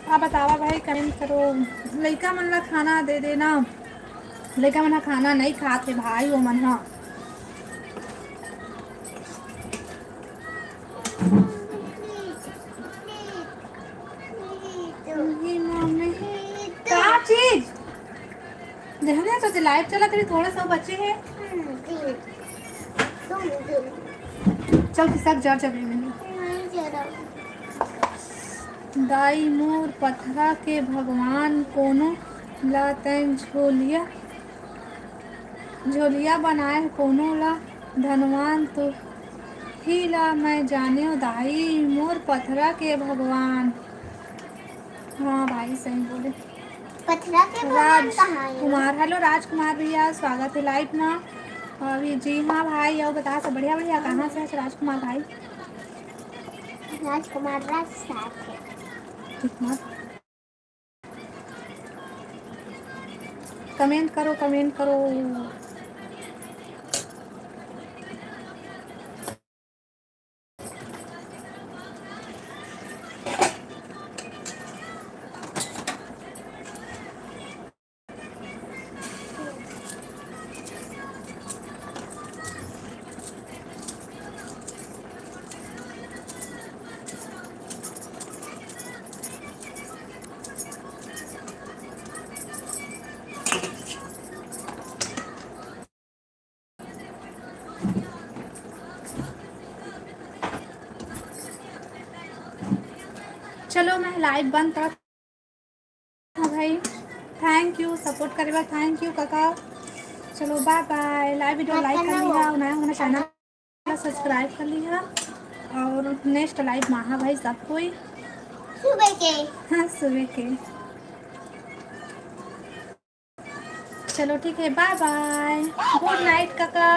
आप बतावा भाई, कमेंट करो। लइका मन ला खाना दे देना। लइका मन ह खाना नहीं खात हे भाई, वो मन ह। का चीज? देखने तो लाइव चला तेरी, थोड़ा सा बचे है। चल खिसक जा जमीन में। दाई मोर पथरा के भगवान, कोनो ला तैं झोलिया, झोलिया बनाए कोनो ला धनवान, तो ही ला मैं जानेव दाई मोर पथरा के भगवान। हाँ भाई, सही बोले। पथरा के भगवान कहाँ है? राजकुमार, हेलो राजकुमार भैया, स्वागत है लाइव में। अभी जी हाँ भाई, और बता सब बढ़िया बढ़िया, कहाँ से है राजकुमार भाई? राजकुमार राज साथ है। ठीक ना? कमेंट करो, कमेंट करो। चलो, मैं लाइव बंद करत हूँ भाई। थैंक यू सपोर्ट करे बर, थैंक यू काका। चलो bye bye, live video like कर लिहा, नया हो ना channel ला subscribe कर लिहा और next live मा हा भाई सब कोई। सुबह के। हाँ, सुबह के। चलो ठीक है, bye bye, good night काका।